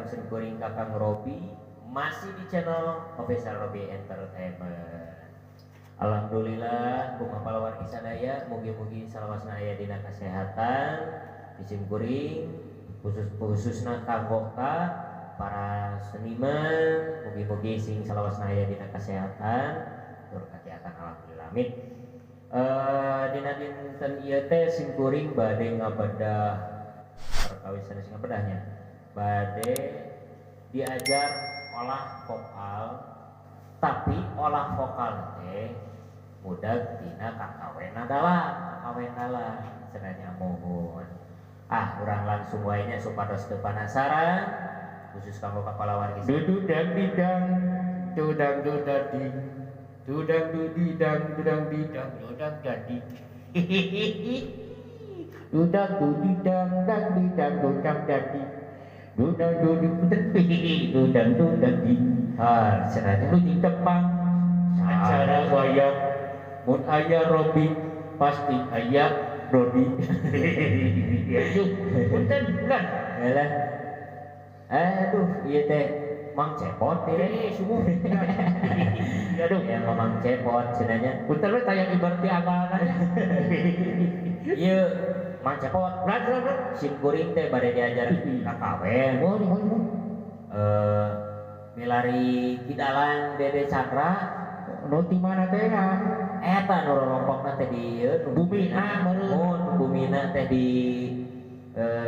Sareng simkuring Kakang Robi masih di channel Official Robi Entertainment. Alhamdulillah kumaha palawargi sadaya, mugi-mugi salawasna aya dina kasehatan di simkuring, khususna kanggo ka para seniman, mugi-mugi sing salawasna aya dina kasehatan tur katiatan, alhamdulillah, amin. Dina dinten ieu teh simkuring bade ngabedah perkawis sanes ngabedahnya, bade diajar olah vokal, tapi olah vokal teh mudah dina kakawena dalang, kakawen dalang cenah mohon. Ah, urang langsung wae nya supados teu penasaran, khusus kanggo ka palawargi. Dududang didang, dudang dudading, dudang dudidang, dudang didang, dudang dadi. Dudang dudidang, dang didang, dudang dadi. Dudang dudidang, dudang dudadi. Ah, cenah Nu ditepang acara wayang mun aya Robi pasti aya Rodi. Aduh, punten bulan. Yalah. Aduh, ieu teh Mang Cepot ieu. Eh, sungguh. Aduh, Ya Mang Cepot cenah. Punten we tayang ibarat di amalna. Ieu Mang Cepot. Lan lan lan. Sim kuring teh bade diajar kakawen. Mohon mohon mohon. Milari Ki Dalang Dede Chandra. Nu ti mana teh ya? Eta nu rorompokna teh di ieu nu Bumina meureun. Oh, nu bumina teh di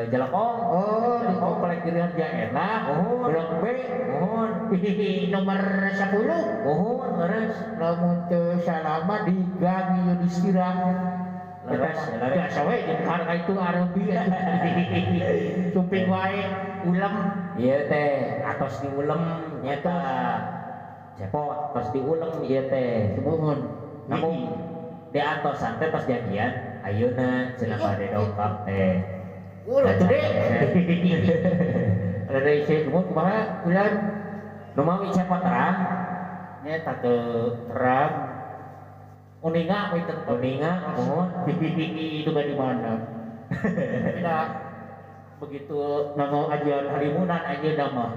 Jelekong. Oh, di komplek Giri Harja Enak. Mohon. Blok B. Mohon. Nomor 10. Mohon leres. Lamun teu salah mah di Gang Yudhistira. Leres, leres. Biasa we jeung karena itu Arabi atuh. Sumping wae ulem. Ieu teh atos diulem nyata. Cepot tos diulem ieu teh. Sumuhun. Namun diantosan teh pas jadian ayeuna cenah bade dongkap teh. Ulah tuh deh. Ada isi sumuhun kumaha ulan? Numawi Cepot terang? Nya teu terang. Uninga we teu Uninga mohon. Itu kan di mana? Tidak begitu nanggo ajian halimunan ayeuna mah.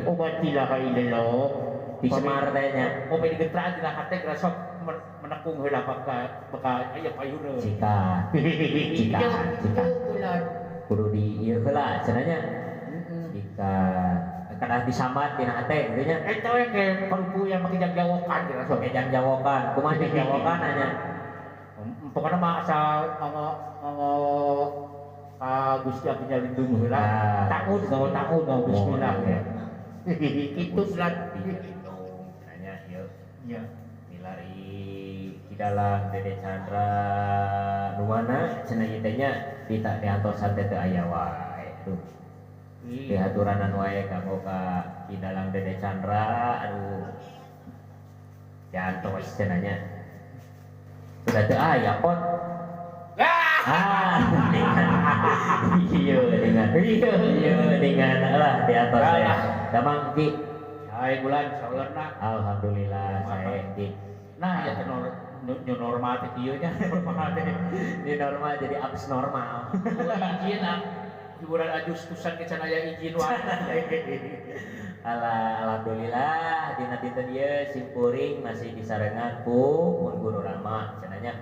Obat ilaha illallah. Di Semar teh nya. Upami digetraan dina hate sok menekung heula baka aya payuneun. Cika. Cika, cika. Kudu di ieu heula cenah nya. Cika. Kedah disambat dina hate kitu nya. Eta we ke parupu yang make jangjawokan dina sok. Make jangjawokan. Kumaha jangjawokan nya? Pokona mah asal nganggo ka Gusti Abdi Nyalindung heula. Takut nganggo takut nganggo bismillah. Kitu bulan. Nanya ieu. Iya. Milari Ki Dalang Dede Chandra nu mana cenah ieu teh nya di diantosan teh teu aya wae. Aduh. Dihaturanan wae kanggo ka Ki Dalang Dede Chandra, aduh. Diantos cenah nya. Sudah teu aya pot. Ah, iya dengan iya dengan lah di atas ya. Damang Ki. Hai bulan saulana. Alhamdulillah saya Ki. Nah, ya new normal teh kieu nya. New normal jadi abnormal. Izin ah. Hiburan Agustusan ke can aya izin wae. Alah, alhamdulillah dina dinten ieu simkuring masih disarengan ku Pun Guru Rama cenah nya.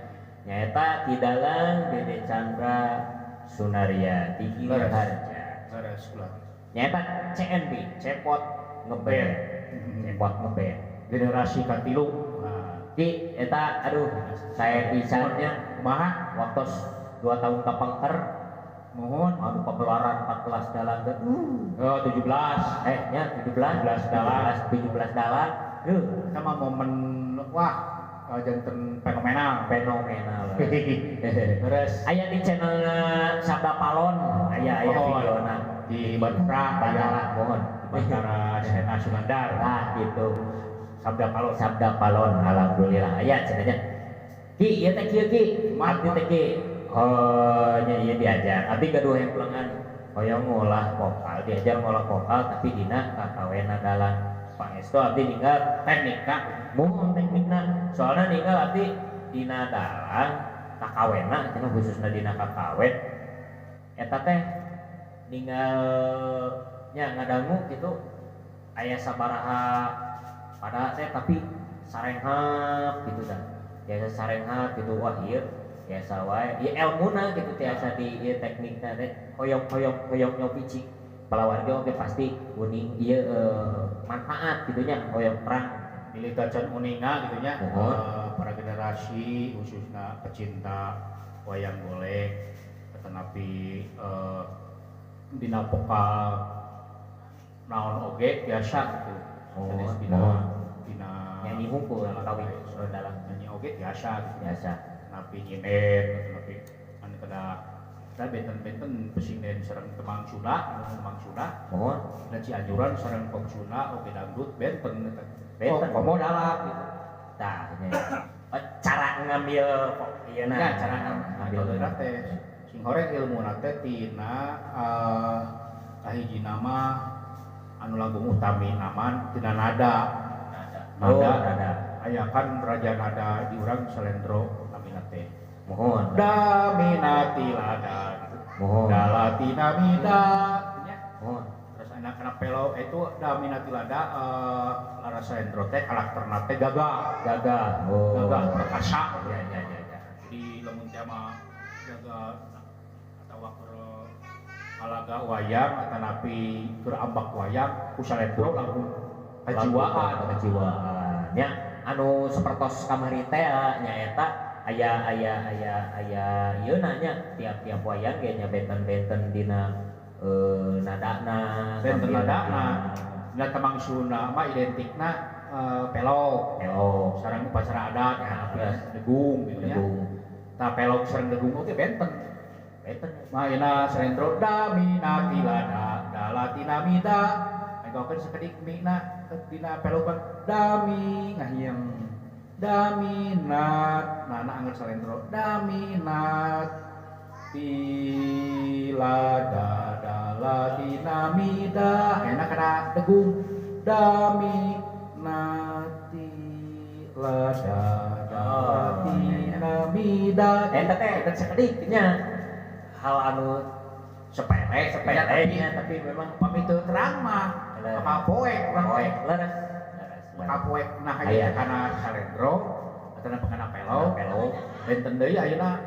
Nyaeta Ki Dalang Dede Chandra Sunaria di Harja. Leres ulah. Nyaeta CNB, Cepot Ngeband. Cepot Ngeband. Generasi katilu. Ki eta aduh saya pisannya kumaha waktos 2 tahun kapangker mohon anu pagelaran 14 dalang teh. Oh, 17. Nya 17. 17 dalang. 17 dalang. Sama momen wah janten fenomenal, fenomenal. Terus aya di channel Sabda Palon, aya aya videona di Batara, Batara mohon di Batara Sena Sunandar. Nah, gitu. Sabda Palon, Sabda Palon, alhamdulillah aya cenah. Ki, ieu teh kieu Ki. Abdi teh Ki. Oh, nya ieu diajar. Abdi gaduh hemplengan hoyong ngolah vokal, diajar ngolah vokal tapi dina kakawena dalang. Pangestu abdi ninggal teknikna, mohon teknikna. Soalna ninggal abdi dina dalang kakawena cenah khususna dina kakawen. Eta teh ninggal nya ngadangu gitu aya sabaraha pada teh tapi sarenghap gitu dah. Biasa sarenghap gitu wah ieu biasa wae. Ieu elmuna gitu tiasa di ieu teknikna teh hoyong-hoyong hoyong nyobi cik. Palawargi oge pasti uning ieu manfaat gitu nya hoyong terang. Milih tacan uninga gitu nya. Para generasi khususna pecinta wayang golek tetapi dina vokal naon oge biasa gitu. Sanes dina nyanyi hungkul kawin dalam nyanyi oge biasa gitu. Biasa. Napi nyinden napi anu kada da benten-benten pesinden sareng temang Sunda, anu temang Sunda. Mohon. Dan Cianjuran sareng pop Sunda oge dangdut benten eta. Benten. Oh, komo dalam gitu. Tah nya. Cara ngambil ieu na. Ya, cara ngambil teh sing horeng ilmuna teh tina kahiji nama anu langkung utami naman tina nada. Nada. Oh, nada. Aya kan raja nada di urang salendro namina teh. Mohon. Daminati lada gitu. Mohon. Dalatina mida nya. Mohon. Terus anak-anak pelo itu daminati lada laras salendro teh karakterna teh gagah. Gagah. Oh. Gagah perkasa. Ya ya ya ya. Di lamun teh mah gagah atawa keur alaga wayang atanapi keur ambak wayang ku salendro langsung kejiwaan. Kejiwaan. Nya anu sapertos kamari teh nyaeta aya aya aya aya ieu nya tiap-tiap wayang ge nya benten-benten dina nadana benten nadana dina temang Sunda mah identikna pelog. Pelog sareng upacara adat ya, degung gitu nya. Tah pelog sareng degung oge benten. Benten. Mah ayeuna salendro daminati lada dalatina mida. Engkokeun sakedik mina dina pelog dami ngahieng daminat nana angger salendro daminat tilada dalatina mida enak kana degung daminati lada dalatina mida eta teh eta sakedik nya hal anu sepele sepele nya tapi memang pami teu terang mah bakal poek urang poek leres bakal poek nah aya kana salendro atana kana pelog benten deui ayeuna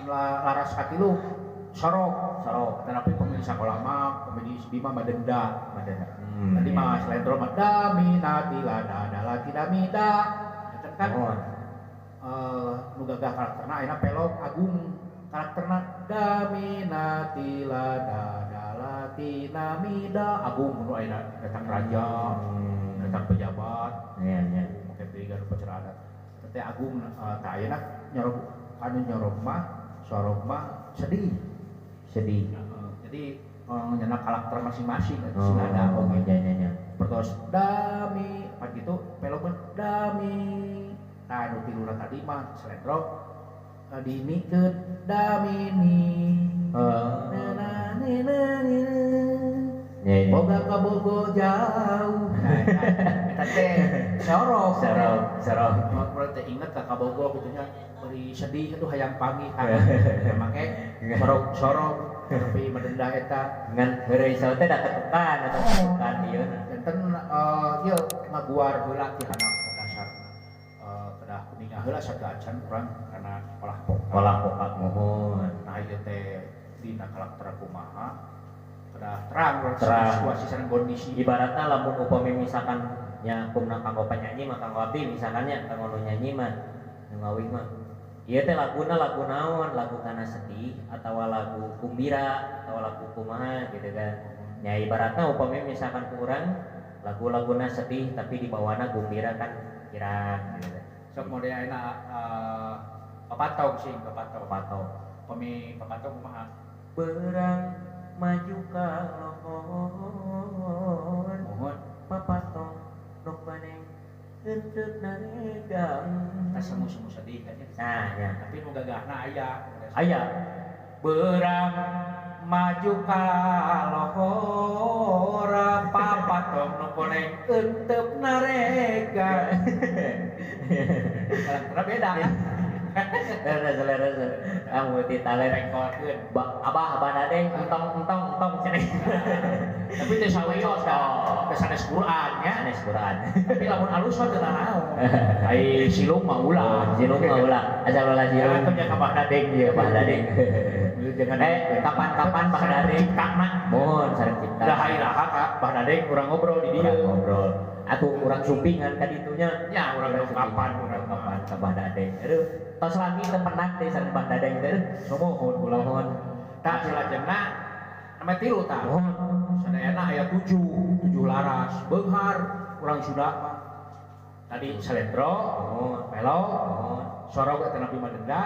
laras katilu sorok sorok tetapi pemilih sakola mah pemilih Bima madenda madenda tadi mah salendro mah daminati lada dalatina mida eta kan nu gagah karakterna ayeuna pelog agung karakterna daminati lada dalatina mida agung nu ayeuna datang raja datang pejabat nya nya make pigan upacara adat teh agung tah ayeuna nyorok anu nyorok mah sorok mah sedih sedih jadi nyana karakter masing-masing oh, ada oge nya nya nya pertos dami pan kitu pelog mah dami tah anu tiluna tadi mah salendro dinikeun damini na na na na boga kabogo jauh eta teh sorok sorok sorok mun teh inget ka kabogo kitu nya bari sedih atuh hayang panggih make sorok sorok tapi madenda eta ngan heureuy teh da tetukan eta tetukan ieu janten ieu ngaguar heula ti handap dasarna kedah kuninga heula sateuacan urang kana olah vokal olah vokal mohon nah ieu teh dina karakter kumaha kedah terang situasi sareng kondisi ibaratna lamun upami misalkan nya kumna kanggo penyanyi mah kanggo abdi misalkan nya kanggo nu nyanyi mah nu ngawih mah ieu teh laguna lagu naon lagu kana sedih atawa lagu gumbira atawa lagu kumaha gitu kan nya ibaratna upami misalkan ku urang lagu-laguna sedih tapi dibawana gumbira kan kirang gitu kan sok mode ayeuna papatog sing papatog papatog pami papatog kumaha berang maju ka lohor mohon papatog nu maneh henteu naregang tah semu-semu sedih kan nya nah nya tapi nu gagahna aya aya berang maju ka lohor papatog nu koneng henteu naregang karakterna beda kan. Leres leres. Ah multi talent. Rekodkeun. Abah Abah Dadeng entong entong entong cenah. Tapi teh sawios da. Teh sanes Quran nya. Sanes Quran. Tapi lamun alus mah teu nanaon. Ai silung mah ulah. Silung mah ulah. Asal ulah silung. Atuh nya ka Bah Dadeng ieu. Bah Dadeng. Jangan kapan-kapan Bah Dadeng ciptana. Mohon sareng cipta. Dah iraha ka Bah Dadeng urang ngobrol di dieu. Ngobrol. Atuh urang sumpingan ka ditunya. Nya urang kapan urang kapan ka Bah Dadeng. Aduh, tos lami teu penat deui sareng Bah Dadeng teh. Sumuhun kula. Mohon. Tah salajengna ame tilu tah. Mohon. Sadayana aya 7, 7 laras. Beunghar urang Sunda mah. Tadi salendro, pelog, sorog eta nabi madenda,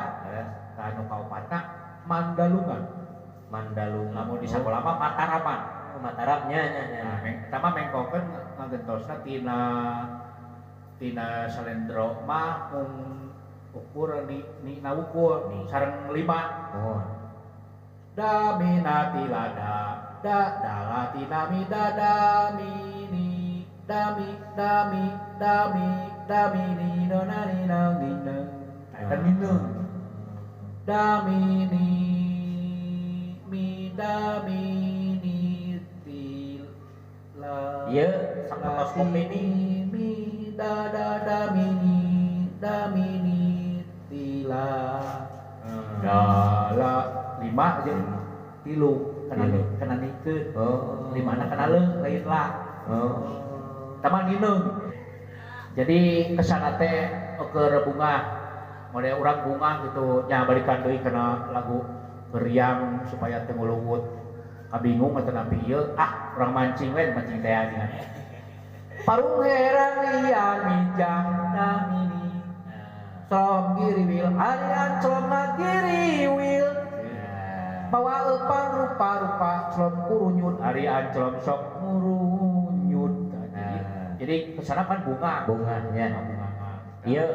tah anu kaopatna Mandalungan. Mandalungan. Lamun di sakola mah Mataraman. Oh, Mataram nya nya nya. Nah, eta mah mengkokeun ngagentosna tina tina salendro mah mung ukur ni ni nawukur sareng 5. Oh. Da mi na ti la da da da la ti na mi da da mi ni da mi da mi da mi da mi ni no na ni na ni na. Eta minung. Da mi ni mi da mi ni ti la. Ieu sapertos kopi ni mi da da da mi ni da mi ni ti la. Da la 5 jeung tilu kana kana nikeun. Oh, limana kana leung lain la. Oh. Tama nineung. Jadi kesana teh keur bungah. Model urang bungah gitu nya balikan deui kana lagu geriang supaya teu nguluwut. Kabingung atau napi ieu ah urang mancing we mancing teh nya. Parung herang liar mijang namini. Som giriwil ari anclom ngagiriwil. Bawa eupan rupa-rupa slom kurunyut ari anclom sok ngurunyut. Jadi kesana kan bunga. Bunganya. Bunga. Iya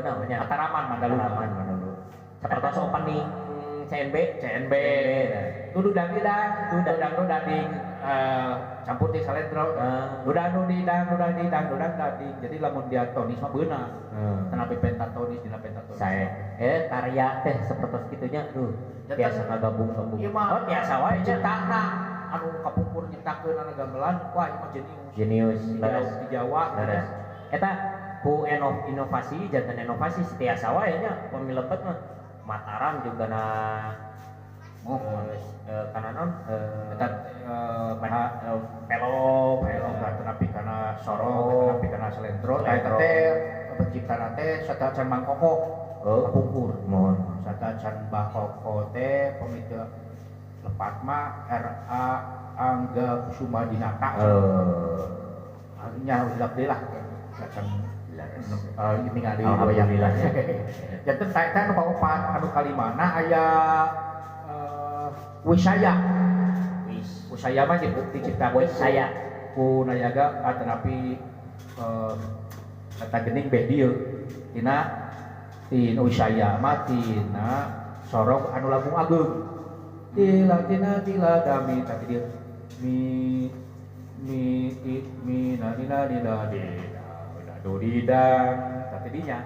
namanya Mataraman Mandalungan. Mandalungan. Seperti opening CNB, CNB. Dudu dang didang, dudu dang dudu ding campur di salendro. Dudu dang didang, dudu didang, dudu dang. Jadi lamun diatonis mah beunang. Tanapi pentatonis dina pentatonis. Sae. Karya teh seperti kitunya aduh. Biasa ngagabung-gabung. Oh, biasa wae ciptana anu kapungkur nyiptakeun anu gamelan, wah ieu mah jenius. Jenius di Jawa. Leres. Eta ku inovasi jantan inovasi setiasa wae nya pami lebet mah Mataram juga na kana non eta pelog pelog tetapi kana sorog tetapi kana salendro eta teh penciptana teh satacan Mang Koko kapungkur. Mohon. Satacan Mbah Koko teh pami teu lepat mah RA Angga Kusuma Dinata. Nya ulah deui lah satacan ini ngali alhamdulillah. Janten teh anu kaopat anu kalimana aya Wisaya. Wisaya mah diciptakeun Wisaya ku nayaga atanapi eta geuning beh dieu tina tina Wisaya mah tina sorog anu langkung ageung. Tila tina tila dami tadi dieu mi mi i mi na ni na ni na di do didang tapi dinya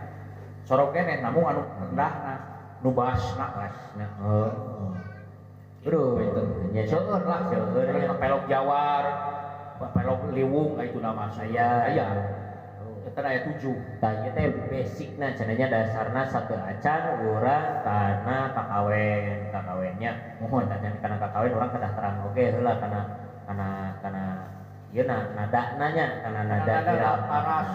sorog keneh namun anu rendahna nu basna basna. Oh. Aduh, nya seueur lah seueur nya pelog jawar, pelog liwung aya itu nama saya. Aya. Eta aya 7. Tah ieu teh basicna cenah dasarna satu acan urang kana kakawen, kakawennya. Mohon tanya kana kakawen urang kedah terang oge heula kana kana kana ieu na nadana nya kana nada irama laras.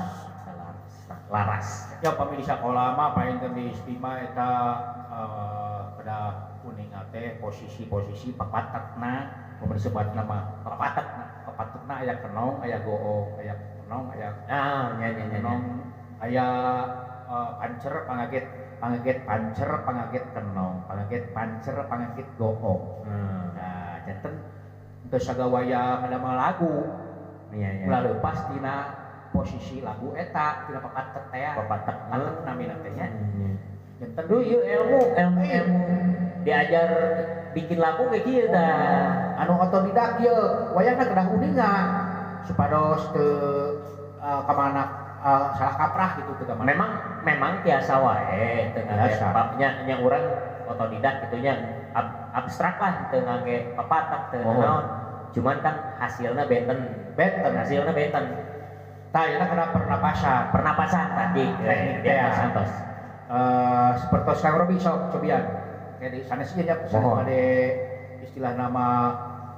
Laras. Ya pami di sakola mah paling di istima eta pada kuninga teh posisi-posisi papatekna, mun disebutna mah papatekna, papatekna aya kenong, aya goong, aya kenong, aya nya nya nya kenong, aya pancer, pangaget, pangaget pancer, pangaget kenong, pangaget pancer, pangaget goong. Nah, janten teu sagawaya ngadamel lagu. Iya iya. Ulah leupas tina posisi lagu eta tina papatek teh. Papatek namina teh nya. Janten duh ieu ilmu ilmu ilmu diajar bikin lagu kayak kieu tah. Anu otodidak ieu wayahna kedah uninga supados teu ka mana salah kaprah gitu teu gampang. Memang tiasa wae teu ngangge nya nya urang otodidak gitu nya abstrak lah teu ngangge papatak teu naon. Cuman kan hasilnya benten. Benten. Hasilnya benten. Tah ayeuna kana pernapasan. Pernapasan tadi teknik teh santos. Sepertos Kang Robi sok cobian. Kayak di sanes ieu nya pada istilah nama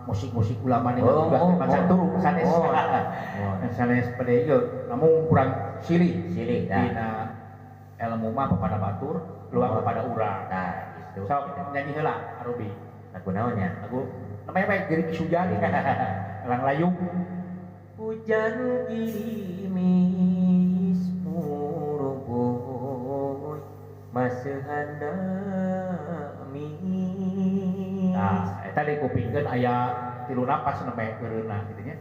musik-musik ulama nih macan turu sanes. Sanes pada ieu namun kurang silih. Silih dina ilmu mah kepada batur, luang kepada urang. Nah, gitu. Sok nyanyi heula Robi. Lagu naon nya? Lagu namanya apa? Gerimis hujan. Lang layung. Hujan gerimis murubuy maseuhan damis. Nah, eta dikupingkeun aya tilu napas nembe eureunna kitu nya.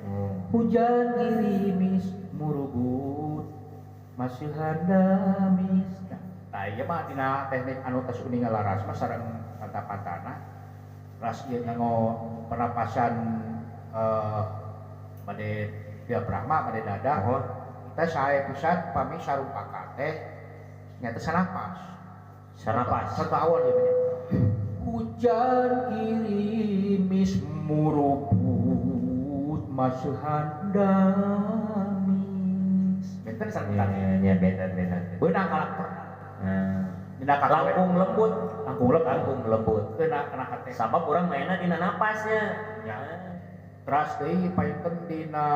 Hujan gerimis murubut maseuhan damis. Nah, ieu mah dina teknik anu tos uninga laras mah sareng panta-pantana. Ras ieu nganggo pernapasan bade diafragma bade dada. Kita sae pisan pami sarumpaka teh nyata sanapas. Sanapas. Satu awal ieu mah. Hujan gerimis murubut maseuhan damis. Benten sareng nya benten. Beunang karakter. Langkung lembut, langkung lembut. Kena hate. Sabab urang mainna dina napasnya. Ya. Teras deui painten dina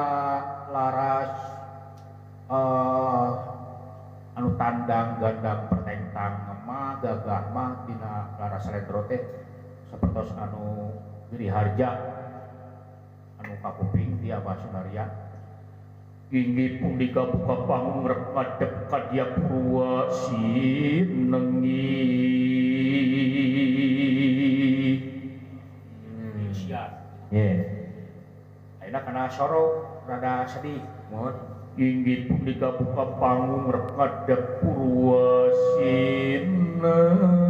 laras anu tandang gandang pertentang mah gagah mah dina laras salendro teh sapertos anu Giri Harja anu kakuping di Abah Sunaria. Inggih punika buka panggung rek ngadep ka dia purwa sinengi. Siap. Yeah. Ayeuna kana sorok rada sedih. Mohon. Inggih punika buka panggung rek ngadep purwa sinengi.